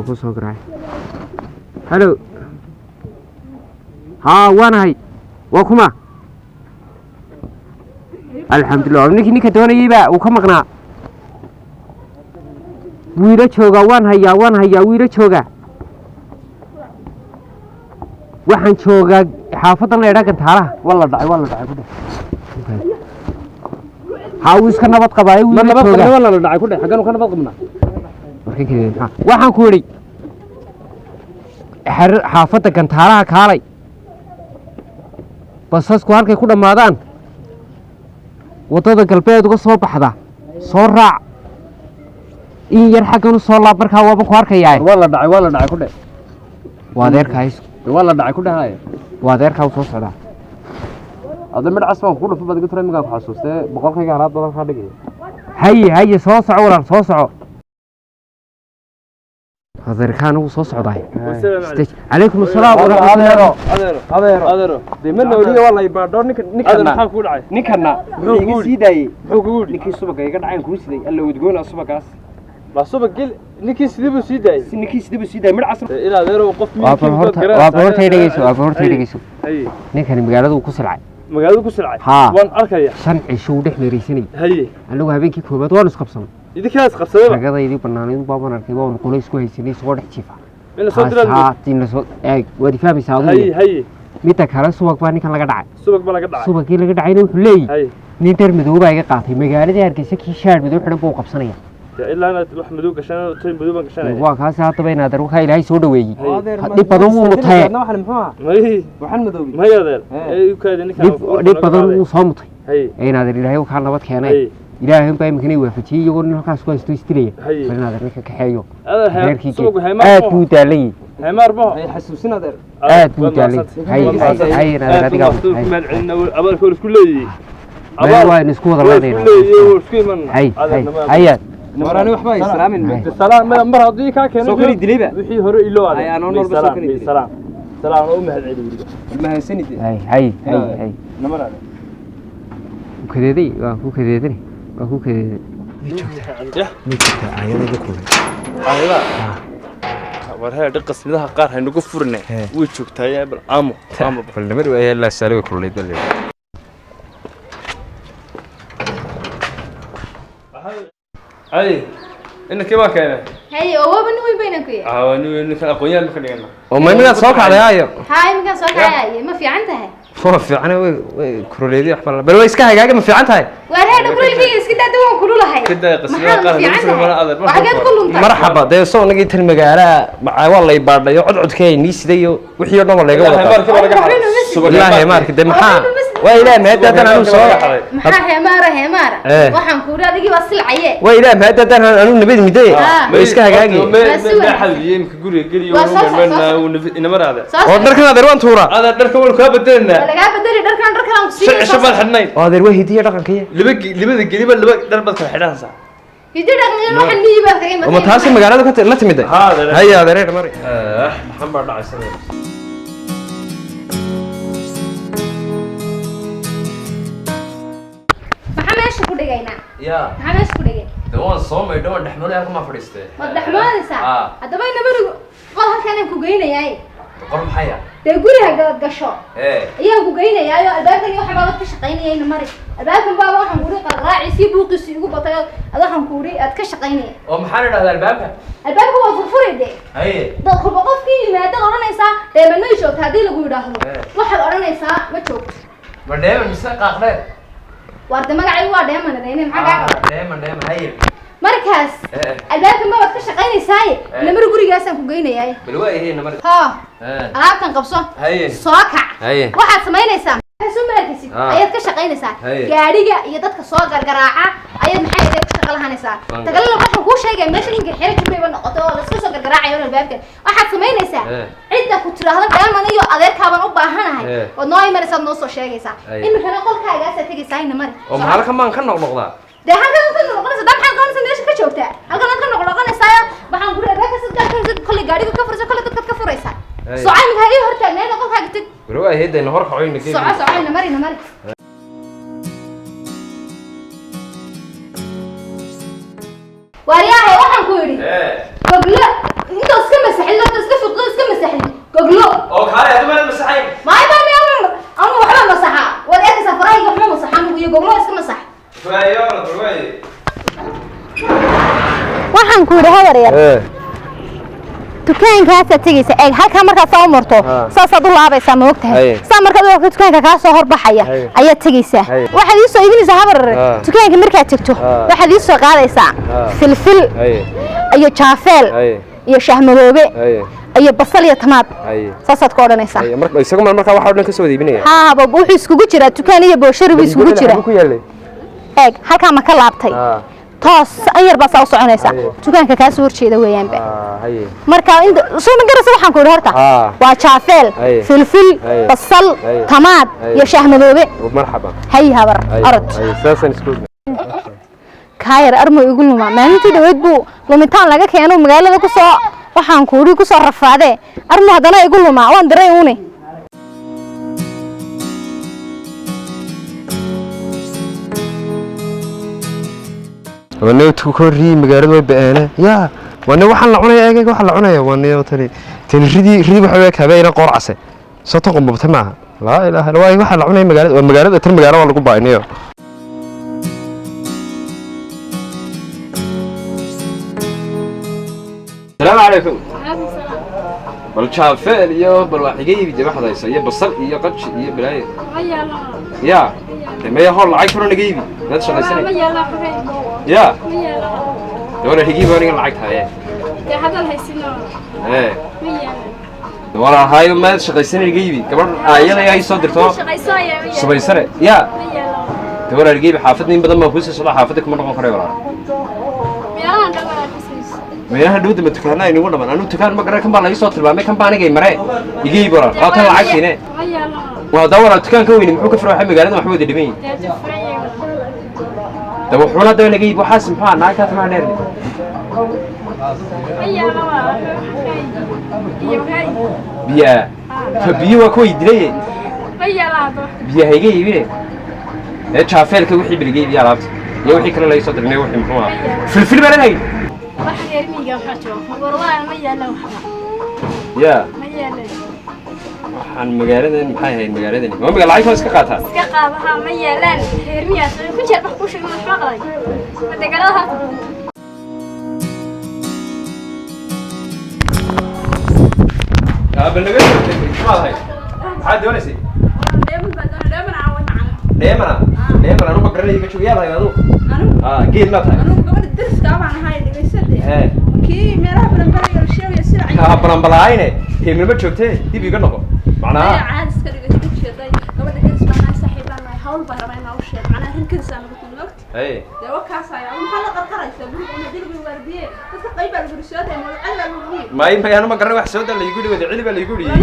Waa ku soo garaacay. Hello. Haa, waanahay. Waa kuma? Alxamdulilah. Ninkii ninka doonayeyba uu ka maqnaa. Wiilo joogaa, waan hayaa, waan hayaa, wiilo joogaa. Waxaan joogaa xaafadan la idhaa Gantaalaha. Waa la dhacay, waa la dhacay ku dheh. Haa, wuu iska nabad qabaaye. Ma wiilo nabad joogaa. Qabna, waa la dhacay ku dheh. Xagganu ka nabad qabnaa? Markan keliya maxaa waxaan ku idhi, xaafadda Gantaalaha kaalay, basasku halkay ku dhammaadaan waddada galbeed uga soo baxda soo raac, in yar xaggan u soo laab, markaa waaba ku arkayaa. Waa la dhacay, waa la dhacay ku dheh. Waa adeerkaa. Waa la dhacay ku dheh haye. Waa adeerkaa u soo socdaa. Adda midh cas baan kugu dhufo baad iga turay, iminkaan ku xasuustee 100kayga halaad badan kaa dhigaya. Haye, haye, soo soco walaal, soo soco. Adeerkaan ugu soo socdaa. Calaykum asalaam waraxmatullahi. Adeero. Adeero. Adeero. Adeero. Dee ma nooliya, waa la ibaadho ninka. Adeero. Ninkana Maxaa kugu dhacay? Ninkana Muxuu wuxuu iga kugu sii daayey. Muxuu kugu yidhi? Ninkii subaga iga dhacayn kuu siday, alla udgoona subagaas. Ma subag gel ninkii sidii buu sii daayey? Si ninkii sidii buu sii daayey midh cas. In adeero qof Waa bal horta, waa bal horta dhegeyso, waa bal horta dhegeyso. Haye. Ninkani magaalada uu ku silcay. Magaalada ku silcay? Haa. Waan arkaya. 5 cisho uu dhex meeraysanayay. Haye. Anagu habeenkii koobaad waanu isqabsanay. Idinkaas qabsadayba? Ragadaydii banaanayd baaban arkay, waanu qolays ku haysanay isagoo dhex jiifa. In la soo diraa? Haa, in la soo eeg, waad ifahmaysaa Haye. adigu. Haye. Midda kale, subag baa ninkan laga dhacay. Subag baa laga dhacay? Subagii laga dhacayna wuxuu leeyahy Haye. nin dhar madow baa iga qaatay magaaladii Hargeysa, kii shaar madow xidhan buu qabsanaya. Dee ilaa inaad wax madow gashan, toy madow baan gashanaya. Waa kaasi haddaba inaad warkaa Ilaahay soo dhaweeyey. Haye. Dhib badan wuu mutay. Waxan muxuu ahaa? May. Waxan madoobi. May adeer. Ee, u kaadi ninkan. Dhib badan wuu soo mutay. Haye. Ee inaadeer, Ilaahay kaa nabad keenay. Haye. Ilaahay unbaa iminkana waafajiyey iyagoo nin halkaas ku haysto isdilaya. Haye. Bal inaadeer ninka kaxeeyo Adeer reerkii. Subagu haymaar. Aad buu u daalan yahay. Haymaar ma Hay xasuusin adeer. Aad buu u daalan yahay. Hay, hay, hay, inaadeer adigaa. Hay. Abaalka waa isku leeyihi. Meel waa isku wada Waa isku leenaynaa. leeyihi, waa isku iman. Hay, hay, hayaad. Waraani waxba ay salaamin. Salaam mar haddii kaa keeno Soo kani dilayba. wixii hore iloo adeer. Ay, anoo noolba soo kani dilay. Salaam salaam, u mahad celi weliba. Mahadsanid. Hay, hay, hay, hay. Namar adeer. Ku kadeeday, waa ku kadeedanay, waa ku kadeeday. Yah. Ma jirtaa aayadayda kulay? Ayada war hee, qasnidaha qaar haynagu furne, way joogtaa, bal aamo aamo. Bal namar waa la saaliga kululayd bal. Ay, inankii baan keenay. Haye, oo waaba nin weyn baynan ku yahay. Aa, ninkan aqoonyahan ma ka dhigana? Oo ma iminkaad soo kacday aayo? Haa, iminkaan soo kacay. Ma fiican tahay? Waa fiican, way way kuruleedii waxba bal way iska hagaaga. Ma fiican tahay? Waar heedha, kuleylkayga iska daada, waan kululahay. Ka daa qasnida Maxaa qaar ma fiican haynagu furne tahay? adeer. Waxageed ku luntay? Marxaba. Dee soo nagii tan magaala macaa waa lay baadhayo, codcodkay nii sidayo, wixii oo dhan waa layga wada Haymaarkii baa laga Waxba xaday. noma sidin. Ilaahay heemaarki dee maxaa waa Ilaah mahad haddaan anuu soo Maxaa heemaara heemaara? Eh. Waxaan kuuri adigii baa silcaye. Waa Ilaah mahad haddaan anuu nabad midee Ah. way iska hagaagi. Xadiyey imka guriga geliyo. Waa soo soo soo. Inamar adeer. Soo Oo socda. dharkan adeer waan tuuraa. Adeer, dharka waan kaa bedelanaa. Waa lagaa bedeli dharkan, dharkan aan ku 5 cisho siiyay. baad xidhnayn. Oo adeer waa hidiya dhaqankiya. Laba libada geliba laba dhar baad kala xidhanaysaa. Hiddo dhaqan waxaan miyi baad kaga oo ma taasi magaalada ka la timid? Haa, adeer. Haya adeer, mari maxan baa dhacay? Maxaa meesha ku dhigaynaa? Ya. Maxaa meesha ku dhigay? De waan soo maydho, waan dhexmoolay, halkan maa fadhiistay. Waad dhexmoodaysaa? Ah. Haddaba inamarigu qol halkan aan ku geynayaay. Qor maxaya? Dee guriga gasho ee ayaan ku geynayaayo, albaabkan iyo waxaan baabad ka shaqaynaya ina mari. Albaabkan baaba waxaan kuuri qarqaraaciisii buuqiisi igu batay, ad waxaan kuuri aad ka shaqaynaya. Oo maxaa la idhahdaa albaabka? Albaabka waa furfuri dee. Haye. Dad kulba qofkii yimaadaad odhanaysaa dheeman may joogta. Haddii lagu yidhaahdo Eh. waxaad odhanaysaa ma joogto. Ma dheeman mise qaaqdheer? Waar de magacaygu waa dheeman adayne, maxaa kaa qabay? Dheeman, dheeman, haye. Markaas Eh. albaabkan baabad ka shaqaynaysaaye. Eh. Namari gurigaasaan ku geynayaay. Bal waa yahay namar. Ha. Eh. Alaabtan qabso. Haye. Soo kac. Haye. Waxaad samaynaysaa soo maarkaysid Ah. ayaad ka shaqaynaysaa. Haye. Gaadhiga iyo dadka soo gargaraaca ayaad maxay ahayd ku shaqo lahanaysaa. Waan Tagalada waxaan kuu sheegaya meesha ninka xero jumlayba noqoto oo la iska soo gargaraacayo albaabkan. Waxaad samaynaysaa Eh. cidda ku tiraahdo dheeman iyo adeerkaaban u baahanahay Eh. ood noo imanaysaad noo soo sheegaysaa. Haye. Iminkana qolkaagaasaa tegaysaa, ina mari. Oo maxaa halkan baan ka noqnoqdaa? Dee halkan ka noqonaysa daa, maxaad qabanaysaa meesha ka joogtaa? Halkan aad ka noqnoqonaysaa, waxaan kuri albaabka sad gaarka kolley gaadhiga ka furaysa, kolley dadkaad ka furaysaa. Haye. Soco, iminka ha ii hortaagneeda, qolkaaga teg. Bal waa yahay dayna hor kacoyna. Soco, soco, ina mari, ina mari. Waariyaahe, waxaan ku yidhi ee goglo intaas ka Waxaan ku yidhi habar yar, dukaankaasaad tegaysa. Eeg, halkaa markaad soo marto, saasaad u laabaysaa, ma ogtahay? Saa markaad u laabto, dukaanka kaa soo horbaxaya ayaad tegaysaa. Waxaad ii soo iibinaysaa, habar, dukaanka markaad tegto waxaad ii soo qaadaysaa filfil iyo jaafeel iyo shahmadoobe iyo basal iyo tamaad. Saasaad ku odhanaysaa. Isagu markaa waxa o dhan ka soo wada iibinaya? Haa, haba, wuxuu iskugu jiraa dukaan iyo booshari buu iskugu jiraa. Ku yaalay? Eeg, halkaa ma ka laabtay? Toos an yar baa saa u soconaysaa, dukaanka kaa soo horjeeda weeyaanba. Marka inta soo ma garaysa waxaan ku idhi horta waa jaafeel, filfil, basal, tamaad iyo shaahmadoobe. Marxaba. Hay habar, orod. Saasaan isku Kaayar armo igu lumaa. Maalintii dhaweyd buu lumitaan laga keeno magaalada ku soo, waxaan ku idhi, ku soo rafaadee. Armo haddana igu lumaa, waan diray uune. Wane rii magaalada way ba'eene yaa wane waxaan la cunaya. Eeg, waxaan la cunaya wane tani tani ridii ridii waxa weeye kabeeyna qoor case soo toqon babta maaha. Laa ilaaha illa waa waxaa la cunaya magaalada, waa magaalada tan, magaalo waa lagu baaynayo. السلام عليكم. Bal jaafeel iyo bal wax iga iibi waxaad haysa, iyo basal iyo qaji iyo balaayo ya maya hor lacag furo naga iibi dad shaqaysanay ya wala higi baa aniga lacag tahay ee wala hayo ma shaqaysanay iga iibi. Gabadh ayada ay soo dirto subaysane ya wala iga iibi. Xaafadda in badan baa kusii socda, xaafadda kuma noqon karay walaal. Meelaha dhowda ma dukaana aynugu dhaman? Anu dukaan ma garan, kan baa laga soo tilmaamay, kan baa anigay mare iga iibi walaal. Waa tan lacagtiine waa daa walaal. Dukaan ka weyni muxuu ka furay? Waxa magaalada waxba wada dhiman yihin da wuxuuna daba naga iibi. Waxaas muxuu ahaa naag kaa timaha dheer biyaa fa biyo waa kuway dilaye, biyaha iga iibine ee jaafeelka wixii bal iga iibiya alaabta iyo wixii kale laga soo dirnay. Wixii muxuu ahaa? Filfil baan hayn ya. Waxaan magaaladan maxay ahayd? Magaaladani waa maga lacag iska qaataa. Iska qaadaha ma yeelaan reermiyaas ku jeer wax ku sheegay ma maqlay ma dagaalada harta. Bal naga maxaad ahayd? Maxaad doonaysay? Dheemana dheeman anu ma garanay. Iga joog yaa lahayd adu? Geed ma tahay? Kaa balanbalaayne heemna ma joogtee, dib iga noqo macnaha. Hey. May anu ma garanay wax soo daa laygu yidhi, wada cili baa laygu yidhi.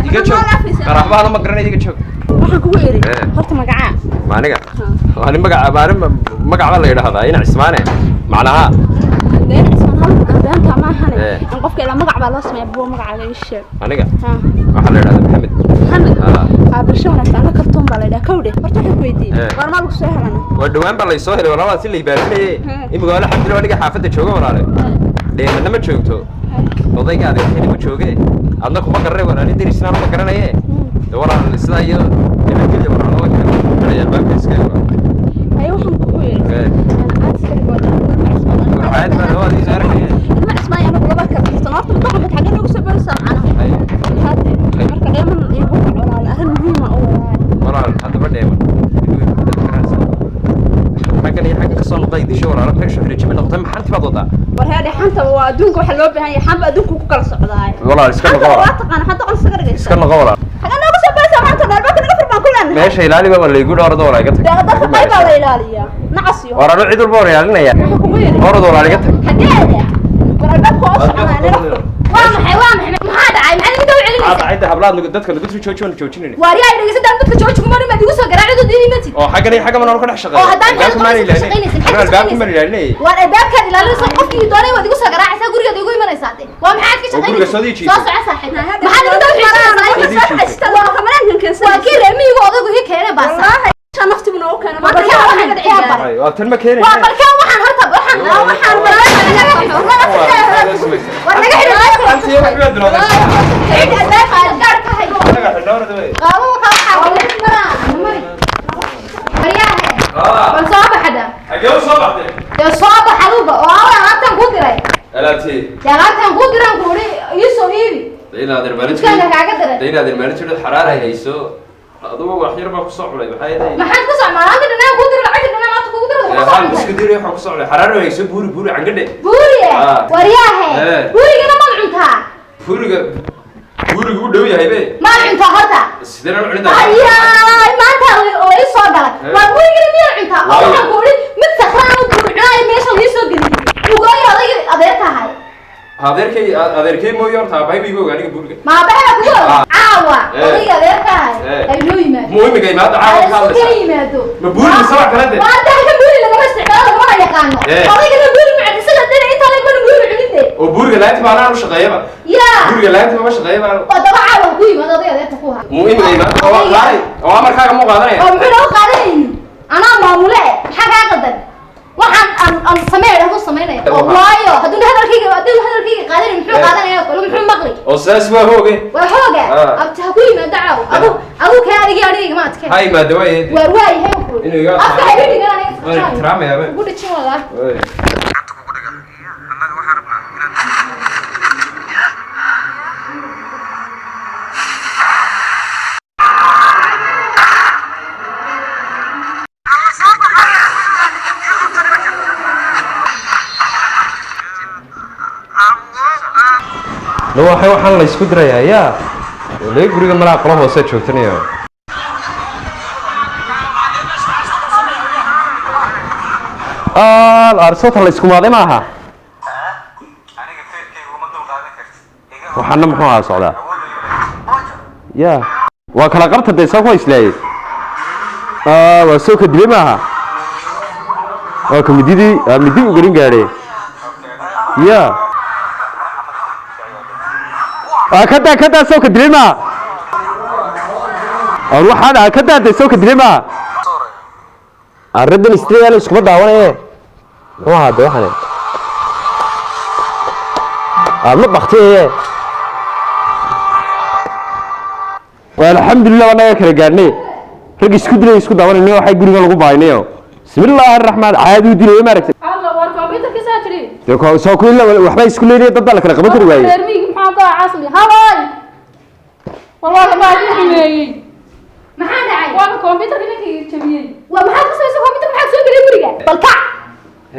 Iga joog, qaraabaha ma garanay, iga joog. Waxaan kugu iri horta magacaa? Ma aniga ani magaca maalin magac baa la yidhaahdaa ina Cismaane macnaha. Deen Cismaan halka beenta ma ahane in qofka ilaa magac baa loo sameeyaa buo. Magacaaga ii sheeg. Aniga waxaa la yidhahdaa Maxamed. Maxamed qaabilsho wanaagsan. Ana Kaltuun baa la yidhaha. Kawdhe, horta waxaan ku weydiiyey goormaa lagu soo helana? Waa dhawaan baa laysoo helay walaalaa, si la ibaarinaye imika wala xamdilo. Aniga xaafadda jooga walaale, dheemanna ma joogto, odayga adeerkayna ma jooge, adna kuma garanay walaali, derisna ma garanaye. De walaal sidaa iyo nabadgelya walaal, waa kan xidhaya albaabka iska. Ay, waxaan kugu yidhi caad iska dhig. Caad baa waa adiisa arkaya. Ilma Cismaan anagu laba kala xirtan horta muddo xagee noogu soo boolisaa macnaha hadde. Marka dheeman iigu kac walaal, arrin muhiima oo walaal. Walaal haddaba dheeman xaggan iyo xaggan kasoo noqday disho walaalo, meesha xidhijimi noqotay. Maxanti baad wadaa? War hee, xanta waa adduunka waxa loo baahan yahay, xanba adduunka ku kala socdaay. Walaal iska noqo walaal. Waa taqaan xanta qol iska dhigaysa. Iska noqo walaal. Xagee noogu soo boolisaa maanta? Dheerbaaka naga fur baan ku leenahay. Meesha ilaali baa laygu dhowrada walaal, iga tag. Dadka qayb baa la ilaaliyaa nacas iyo war anu cid walba waan ilaalinaya. Waxaan kugu yidhi orod walaal, iga tag. Xageeda war albaabka oo soconaa naga fur. Waa maxay? Waa maxay? Maxaa dhacay? Maxaad idinka u celinaysaa? Cadda hablaad dadka nagu soo jooji, waan joojinayna. Waaryaa, dhegeysadaan dadka jooji kuma dhimaad igu soo garaacid oo diidi matid. Oo xaggan iyo xaggan baan ka dhex shaqeeya. Oo haddaan albaabka maan xaggan ka shaqaynaysin, ilaalinay xagga albaabka maan ilaalinayay. Waan albaabkaad ilaalinaysaa, qofkii doonay waad igu soo garaacaysaa, gurigaad igu imanaysaa. De waa maxaad ka Oo guriga shaqaynaysaa? soo diijiisay. Soo soco saaxiib, maxaad idinka u xiisanaysaa? Waa kii reemiyigu odaygu ii keenay baasa. Waa tan ma keenayna. Waa balkaan waxaan horta waxaan war naga xidhi. Antiyo wax baad bilowday. Xidh albaabka, gaar ka hay. Naga xidh orod wey. Qaabo waxa maraa mari waryaahe. Bal soo baxda. Xagee u soo baxday? Dee soo Haye. Dee alaabtaan kuu diraan ku uri ii soo iibi. Dee inaad irmaalin Dukaanka kaaga diray. Dee inaad irmaalin jirto xaraar ay hayso. Adugu wax yar baa ku soo cunay maxay ahayd? Maxaad ku soo maalaanta dhanaan kuu diray lacagta dhanaan maanta kugu diray Ee, waxba soo hal cuntay. isku diray waxa ku soo cunay xaraar ay hayso buuri buuri cangadhe. Buuriye Ah. waryaahe Eh. buurigana maad cuntaa. Buuriga buuriga u dhow yahay be. Maad cuntaa horta. Sidee loo cuni doonaa? Ayaay maanta oo ii soo galay. Eh. Waa buurigana miyaad cuntaa? Oo Waayo. waxaan ku uri mid sakraan u buuri cunaaya meesha lii soo geliyey. Ugooyo odayga adeer tahay. Adeerkay adeerkay mooyo horta aabbahay buu igu ogaa aniga buuriga. Ma aabbahay baa kugu og? Ah. Caawa Eh. odayga adeer tahay. Eh. Ay noo yimaado. Muhiimka imaada caawa ka Ay hadlaysaa. isu yimaado. Ma buuri mise wax kale de? Waa hadda halkan buuri lagama isticmaalo lagamana yaqaano. Eh. Odaygana buuri ma cun isaga dana intaa lagmana buuri cunin de. Oo buuriga laanta ma anaa u shaqeeyaba. Yaa. Buuriga laanta ma shaqeeyaba. Oo daba caawa ku yimaado odayga adeerta ku haa. Muhiimka imaada oo qaaday oo amarkaaga muu qaadanaya. Oo muxuu nagu qaadanaynin? Anaa maamule maxaa kaa qaldan? Waxaan aan sameeyo dhahdo samaynaya. Oo waayo hadduu hadalkayga qaadanayn muxuu Eh. qaadanaya kale muxuu maqli? Oo sidaas waa hooge. Waa hooga. Ah. Abti ha ku yimaado caawa. Adigu kaa adigii anigayga ma adkeen. Ha imaado waa yeede. Waar waayahay wuxuu. Inuu iga Afka ha iga dhigan aniga iska Waan jecel. ixtiraamayaa be. Ugu dhejin walaa. Way. Waxay waxaan la isku dirayaa yaa wali guriga malaa qolo hoose joogtanayo. Arsoota la isku maaday maaha. Waxaana muxuu ahaa socdaa ya waa kala qabta dee saa kuwa islaayay. Waa soo kadibay maaha waa ka mididii midi u gelin gaadhe ya kadaa kadaa soo kadibay maaha waxaan kadaa dee soo kadibay maaha. Arrintan istriyaa iskuma daawanaye muxuu ahaa de waxane ma baktiyaye. Alxamdulilah waa naga kala gaadhnay rag isku dilay isku daawanayno waxay guriga lagu baaynayo. Bismillaahi raxmaan caadi u dilay maaragtay. Alla war computerkiisaa jiri. Dee soo ku ila waxba isku leeyahay dad baa la kala qaban kari waayey. Reer miyiga maxaa ka casli habay. Wallahi ma ii xumeeyey. Maxaa dhacay? Waa computerka ninkii jabiyey. Waa maxaad ku samaysay computer maxaad soo geliyay guriga? Bal kac.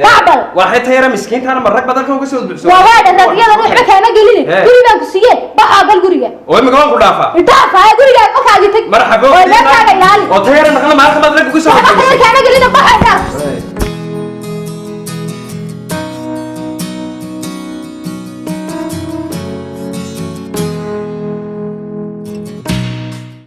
Kac bal. Waxay tayara miskiintaana ma rag badan ka uga soo buuxso. Waa waa dharragyadan waxba kaama gelin. Eh. Guri baan ku siiyey. Baxaa gal guriga. Oo imika waan ku dhaafaa. Idhaafaya guriga qofkaaga tag. Marxabo. Oo albaabkaaga ilaali. Oo tayara naqla maalka maad rag uga soo Waxba buuxsay. kaama gelin baxa